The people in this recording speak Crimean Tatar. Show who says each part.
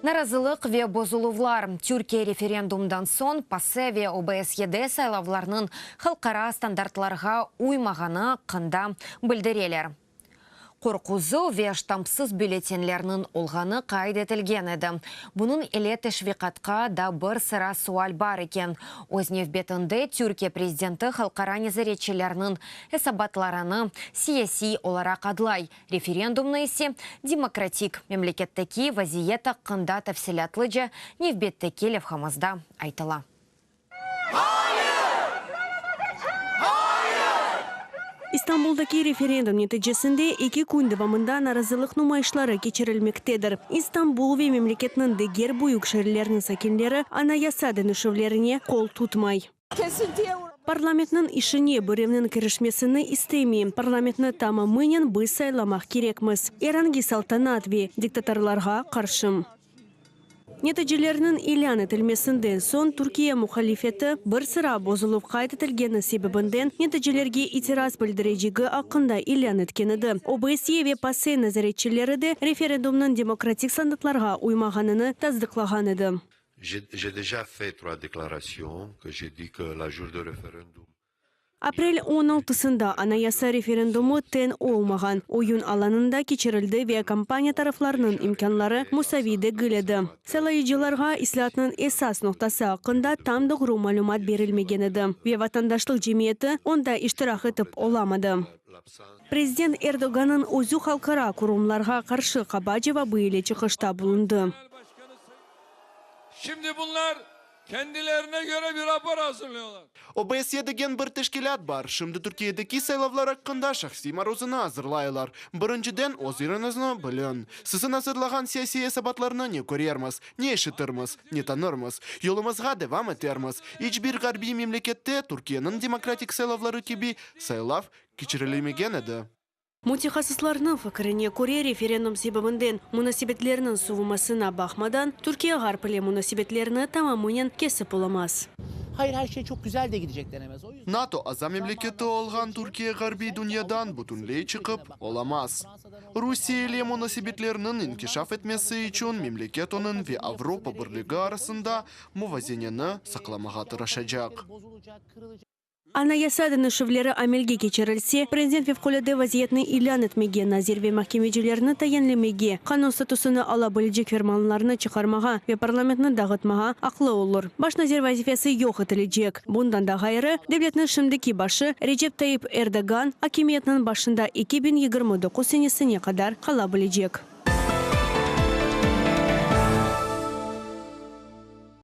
Speaker 1: Narazılıq ve bozuluvlar, Türkiye referendumdan soñ PASE ve OBSYEde saylavlarnıñ halqara standartlarğa uymağanı aqqında bildireler. Qorquzuv ve ştampsız bülletenlerniñ olğanı qayd etilgen edi. Bunıñ ile teşviqatqa da bir sıra sual bar eken. Öz nevbetinde Türkiye prezidenti halqara nezaretçilerniñ esabatlarını siyasiy olaraq adlay, referendumnı ise demokratik memleketteki vaziyet aqqında tafsilâtlıca nevbetteki levhamızda aytıla.
Speaker 2: İstanbuldaki referendum neticesinde eki kün devamında narazılıq numayışları keçirilmektedir. İstanbul ve memleketniñ diger büyük şeerleriniñ sakinleri anayasa deñişüvlerine qol tutmay. Parlamentniñ işine birevniñ kirişmesini istemeyim. Parlamentni tamamınen biz saylamaq kerekmiz. Er angi saltanat ve diktatorlarğa qarşım. Neticelerniñ ilân etilmesinden soñ Türkiye muhalifeti bir sıra bozuluv qayd etilgeni sebebinden neticelerge itiraz bildirecegi aqqında ilân etken edi. OBSYE ve PASE nezaretçileri de referendumnıñ demokratik standartlarğa uymağanını tasdıqlağan edi.
Speaker 3: J'ai déjà fait trois déclarations que j'ai dit que la jour de referendum.
Speaker 2: Aprel on altısında anayasa referendumı teñ olmağan oyun alanında keçirildi ve kampaniya taraflarınıñ imkânları musaviy degil edi. Saylayıcılarğa islâatnıñ esas noqtası aqqında tam doğru malümat berilmegen edi ve vatandaşlıq cemiyeti onda iştirak etip olamadı. Prezident Erdogannıñ özü halqara qurumlarğa qarşı qaba cevabı ile çıqışta bulundı.
Speaker 4: Şimdi bunlar kendilerine göre bir rapor hazırlıyorlar.
Speaker 5: OBSYE degen bir teşkilât bar, şimdi Türkiyedeki saylavlar aqqında şahsiy maruzını azırlaylar. Birinciden, öz yeriñizni biliñ. Siziñ azırlağan siyasiy esabatlarnı ne körermiz, ne eşitirmiz, ne tanırmız. Yolumızğa devam etermiz. İç bir ğarbiy memlekette Türkiyeniñ demokratik saylavları kibi saylav keçirilmegen edi.
Speaker 2: Mütehassıslarnıñ fikirine köre, referendum sebebinden munasebetlerniñ suvumasına baqmadan, Türkiye Ğarp ile munasebetlerini tamamınen kesip olamaz.
Speaker 6: Hayır, her şey çok güzel de gidecek denemez. O yüzden.
Speaker 5: NATO aza memleketi olğan Türkiye ğarbiy dünyadan bütünley çıqıp olamaz. Rusiye ile munasebetlerniñ inkişaf etmesi içün memleket onıñ ve Avropa Birligi arasında muvazeneni saqlamağa tırışacaq.
Speaker 2: Anayasa deñişüvleri amelge keçirilse, prezident fevqulâde vaziyetni ilân etmege, nazir ve mahkemecilerni tayinlemege, qanun statusını ala bilecek fermanlarnı çıqarmağa ve parlamentni dağıtmağa aqlı olur. Baş nazir vazifesi yoq etilecek. Bundan da ğayrı, devletniñ şimdiki başı Recep Tayyip Erdoğan akimiyetniñ başında 2029 senesine qadar qala bilecek.